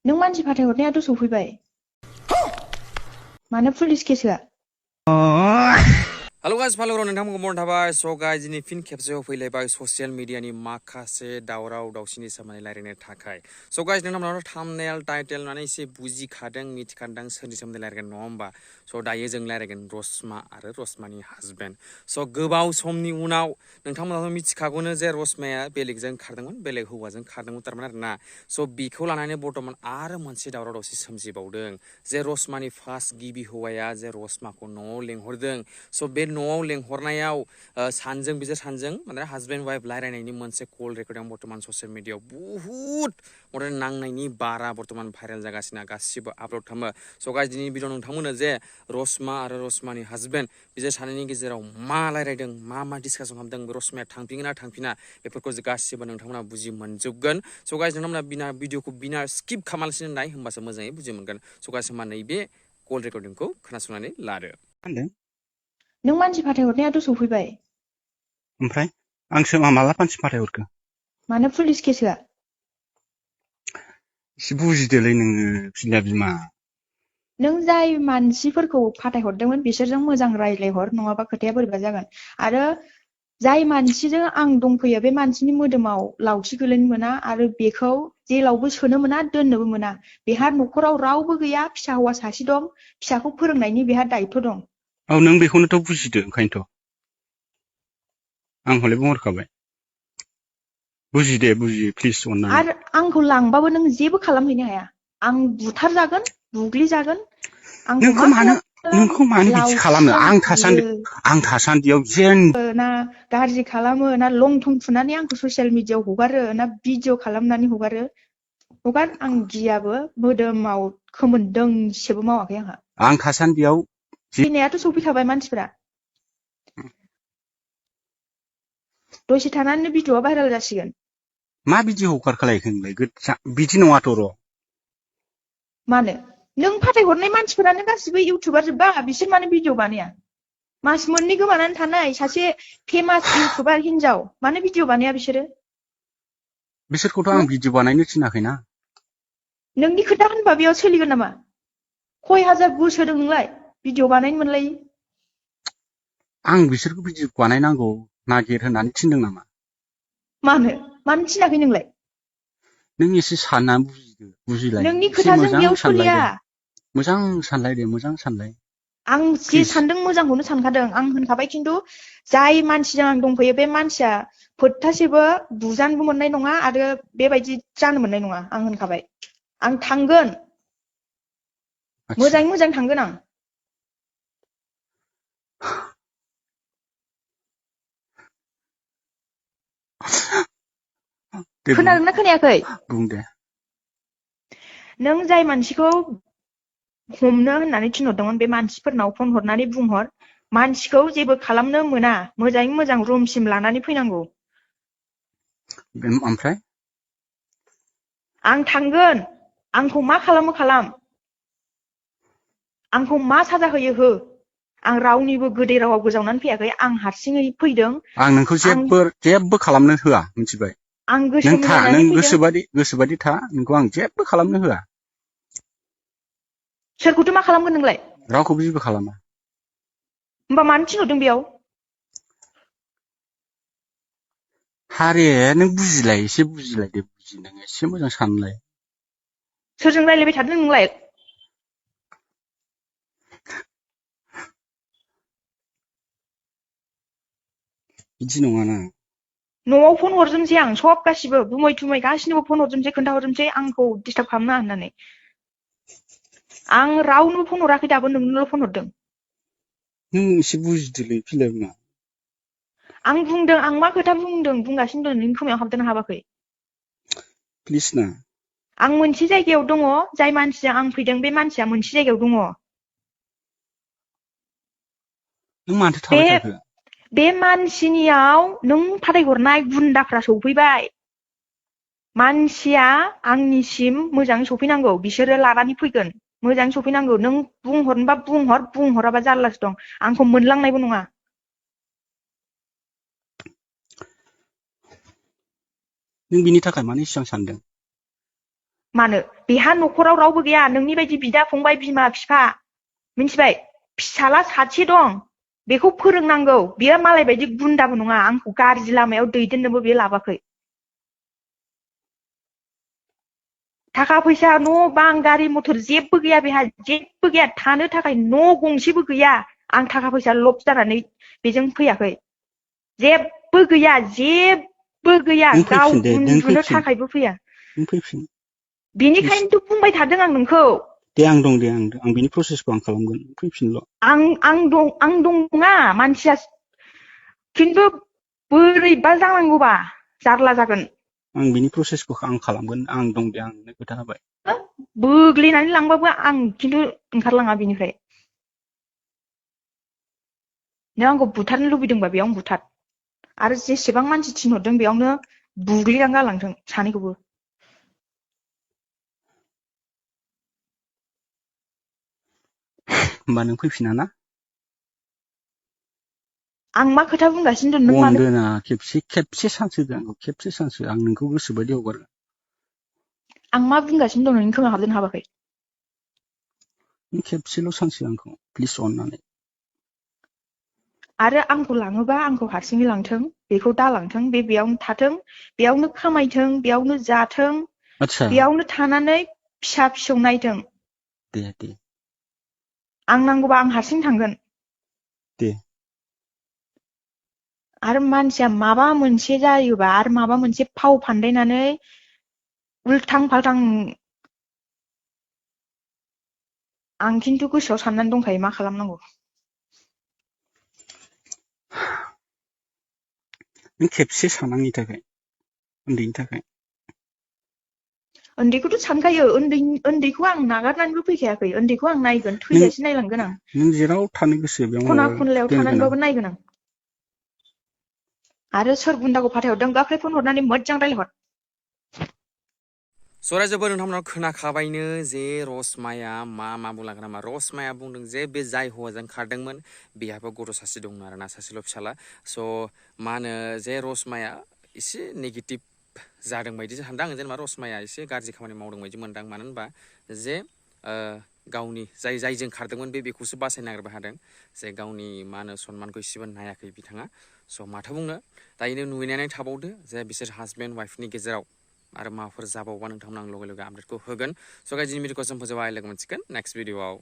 नों मानसि फाथायहरनायाथ' सफैबाय। मानो पुलिस केस होआ? हेलो गाइस फालोर नोंथांमोनखौ मर्न थाबाय स गाइस दिनै फिन खेबसेयाव फैलायबाय ससियेल मिडियानि माखासे दावराव दावसिनि सोमोन्दै रायलायनो थाखाय स गाइस नोंथांमोनाथ' थाम्बनेल टाइटेल माने एसे बुजिखादों मिथिखादों सोरनि सोमोन्दै रायलायगोन नङा होमबा स दायो जों रायलायगोन रसमा आरो रसमानि हासबेन्ड स गोबाव समनि उनाव नोंथांमोनाथ' मिथिखागौनो जे रसमाया बेलेगजों खारदोंमोन बेलेग हौवाजों खारदोंमोन थारमान आरोना स बेखौ लानानै बर्तमान आरो मोनसे दावराव दावसि सोमजिबावदों जे रसमानि फार्स्ट गिबि हौवाया जे रसमाखौ न'आव लेंहरदों स बे न'आव लेंहरनायाव सानजों बिसोर सानजों माने हासबेन्ड वाइफ रायलायनायनि मोनसे कल रेकर्डिं बर्तमान ससियेल मिडियायाव बुहुत मर्दान नांनायनि बारा बर्तमान भाइरेल जागासिनो गासिबो आपल'ड खालामो स गाइस दिनै भिडिअ नोंथांमोननो जे रसमा आरो रसमानि हासबेन्ड बिसोर सानैनि गेजेराव मा रायलायदों मा डिसकासन खालामदों रसमाया थांफिनगोन ना थांफिना बेफोरखौ गासिबो नोंथांमोना बुजि मोनजोबगोन स गाइस नोंथांमोना बिना भिडिअखौ बिना स्किप खालामालासिनो नाय होमबासो मोजाङै बुजि मोनगोन स गाइस होमबा नैबे कल रेकर्डिंखौ खोनासंनानै लादो। नों मानसि फाथायहरनायाथ' सफैबाय। ओमफ्राय आंसो माला मानसि फाथायहरखो? मानो पुलिस केस होआ? एसे बुजिदोलै नोङो फिला बिमा। नों जाय मानसिफोरखौ फाथायहरदोंमोन बिसोरजों मोजां रायज्लायहर नङाबा खोथाया बोरैबा जागोन। आरो जाय मानसिजों आं दंफैयो बे मानसिनि मोदोमाव लावथि गोलैनो मोना आरो बेखौ जेलावबो सोनो मोना दोननोबो मोना। बेहा न'खराव रावबो गैया फिसा हौवा सासे दं फिसाखौ फोरोंनायनि बेहा दायथ' दं। औ नों बेखौनोथ' बुजिदो ओंखायनोथ'। आं हले बुंहरखाबाय। बुजि प्लिज अननानै। आरो आंखौ लांबाबो नों जेबो खालामहैनो हाया। आं बुथारजागोन बुग्लिजागोन आंखौ मा नोंखौ मानो बिदि खालामनो लावथिजों बुयो आं थासान्दियाव जेन ना गाज्रि खालामो ना लं थं थुनानै आंखौ ससियेल मिडियाआव हगारो ना भिडिअ खालामनानै हगारो हगार आं गियाबो मोदोमाव खोमोन दोंसेबो मावाखै आंहा। आं थासान्दियाव फैनायाथ' सफैखाबाय मानसिफोरा दसे थानानै भिडिअआ भाइरेल जासिगोन। मा बिदि हगार खालायखो नोंलाय बिदि नङाथ' र'। मानो नों फाथायहरनाय मानसिफोरानो गासिबो इउटुबार जोबबा बिसोर मानो भिडिअ बानाया? मास मोननै गोमानानै थानाय सासे फेमास इउटुबार हिनजाव मानो भिडिअ बानाया बिसोरो? बिसोरखौथ' आं भिडिअ बानायनो थिनाखैना। नोंनि खोथा होनबा बेयाव सोलिगोन नामा? खय हाजार गोसो होदों नोंलाय भिडिअ बानायनो मोनलायि? आं बिसोरखौ भिडिअ बानायनांगौ नागिर होननानै थिनदों नामा? मानो थिनाखै नोंलाय? नों एसे साननानै बुजिलाय नोंनि एसे खोथाजों मोजां बेयाव सोलिया। सानलायदो मोजां सानलाय। आं जे प्लिज सानदों मोजांखौनो सानखादों आं होनखाबाय खिन्थु जाय मानसिजों आं दंफैयो बे मानसिया फोथासेबो बुजानोबो मोननाय नङा आरो बेबायदि जानो मोननाय नङा आं होनखाबाय। आं थांगोन आदसा मोजाङै मोजां थांगोन आं। दे खोनादोंना खोनायाखै? बुं दे। नों जाय मानसिखौ हमनो होननानै थिनहरदोंमोन बे मानसिफोरनाव फन हरनानै बुंहर मानसिखौ जेबो खालामनो मोना मोजाङै मोजां रुमसिम लानानै फैनांगौ। ओमफ्राय आं थांगोन आंखौ मा खालामो खालाम आंखौ मा साजा होयो हो आं रावनिबो गोदै रावाव गोजावनानै फैयाखै आं हारसिङै फैदों। आं नोंखौ आं जेबो खालामनो होआ मिथिबाय। आं गोसो नों मिलायनानै फैदों। गोसोबादि था नोंखौ आं जेबो खालामनो होआ। सोरखौथो मा खालामगोन नोंलाय? रावखौबो जेबो खालामा। होमबा मानो थिनहरदों बेयाव? हारे नों बुजिलाय एसे बुजिलाय दे नों एसे मोजां सानलाय। सोरजों रायलायबाय थादों नोंलाय? बिदि नङाना। न'आव फन हरजोबनोसै आं सब गासिबो गुमै थुमै गासिनोबो फन हरजोबनोसै खोन्थाहरजोबनोसै आंखौ डिस्टार्ब खालामनाङा होननानै। आं रावनोबो फन हराखै दाबो नोंनोल' फन हरदों। नों एसे बुजिदोलै फिला बिमा। आं बुंदों आं मा खोथा बुंदों बुंगासिनो दं नोंनि खोमायाव हाबदोंना हाबाखै? प्लिज ना। आं मोनसे जायगायाव दङ जाय मानसिजों आं फैदों बे मानसिया मोनसे जायगायाव दङ। नों मानोथो बे थाबाय थाखो? बे मानसिनियाव नों फाथायहरनाय गुन्दाफ्रा सफैबाय। मानसिया आंनिसिम मोजाङै सफैनांगौ बिसोरो लानानै फैगोन मोजाङै सफैनांगौ नों बुंहरनोबा बुंहराबा जारलासो दं आंखौ मोनलांनायबो नङा। नों बिनि थाखाय मानो इसेबां सानदों? मानो बेहा न'खराव रावबो गैया नोंनि बायदि बिदा फंबाय बिमा बिफा मिन्थिबाय फिसाला सासे दं बेखौ फोरोंनांगौ बियो मालाय बायदि गुन्दाबो नङा आंखौ गाज्रि लामायाव दैदेननोबो बे लाबाखै थाखा फैसा न' बां गारि मथर जेबो गैया बेहा जेबो गैया थानो थाखाय न' गंसेबो गैया आं थाखा फैसा लब जानानै बेजों फैयाखै जेबो गैया नों गाव फैफिन दे नों उन्दुनो फैफिन थाखायबो फैया नों फैफिन बेनिखायनोथ' बुंबाय थादों आं नोंखौ दे आं दं आं बिनि प्रसेसखौ आं खालामगोन फैफिनल' आं दं नङा मानसिया खिन्थु बोरैबा जानांगौबा जारला जागोन आं बिनि प्रसेसखौ आं खालामगोन आं दं दे आं नोंनो खोथा होबाय बोग्लिनानै लांबाबो आं खिन्थु ओंखारलाङा बिनिफ्राय नों आंखौ बुथारनो लुबैदोंबा बेयावनो बुथार आरो जेसेबां मानसि थिनहरदों बेयावनो बुग्लिनानै गालांथों सानैखौबो होमबा नों फैफिना ना आं मा खोथा बुंगासिनो दं नों अन मानो दोना खेबसे चान्स होदो आंखौ खेबसे चान्स हो आं नोंखौ गोसोबायदि हगारगोन आं मा बुंगासिनो दं नोंनि खोमायाव हाबदोंना हाबाखै नों खेबसेल' चान्स हो आंखौ प्लिज अननानै आरो आंखौ लाङोबा आंखौ हारसिङै लांथों बेखौ दालांथों बेयावनो थाथों बेयावनो खामायथों बेयावनो जाथों आतसा बेयावनो थानानै फिसा फिसौ नायथों दे आं नांगौबा आं हारसिं थांगोन दे आरो मानसिया माबा मोनसे जायोबा आरो माबा मोनसे फाव फान्दायनानै उल्थां फाल्थां आं खिन्थु गोसोआव साननानै दंखायो मा खालामनांगौ नों खेबसे सान आंनि थाखाय उन्दैनि थाखाय उन्दैखौथ' सानखायो उन्दैखौ आं नागारनानैबो फैखायाखै उन्दैखौ आं नायगोन नों थैजासे नायलांगोन आं नों जेराव थानो गोसो खना बेयाव खनलायाव दोनगोन आं थानानैबाबो नायगोन आं आरो सोर गुन्दाखौ फाथायहरदों गाख्राय फन हरनानै मोजां रायलायहर सरायजोबो नोंथांमोनाव खोनाखाबायनो जे रसमाया मा बुंलांगोन नामा रसमाया बुंदों जे बे जाय हौवाजों खारदोंमोन बेहाबो गथ' सासे दंमोन आरोना सासेल' फिसाला स' मा होनो जे रसमाया एसे नेगेटिभ जादों बायदि सानदों आं जेनेबा रसमाया एसे गाज्रि खामानि मावदों बायदि मोनदों मानो होनबा जे गावनि जायजों खारदोंमोन बेखौसो बासायनो नागिरबाय थादों जे गावनि मा होनो सनमानखौ एसेबो नायाखै बिथाङा स' माथो बुंनो दायो नुनानै थाबावदो जे बिसोर हासबेन्ड वाइफनि गेजेराव आरो माबाफोर जाबावबा नोंथांमोन आं लगे लगे आपडेटखौ होगोन स' गाइस दिनै भिडिअखौ जों फोजोबबाय लोगो मोनसिगोन नेक्स्ट भिडिअआव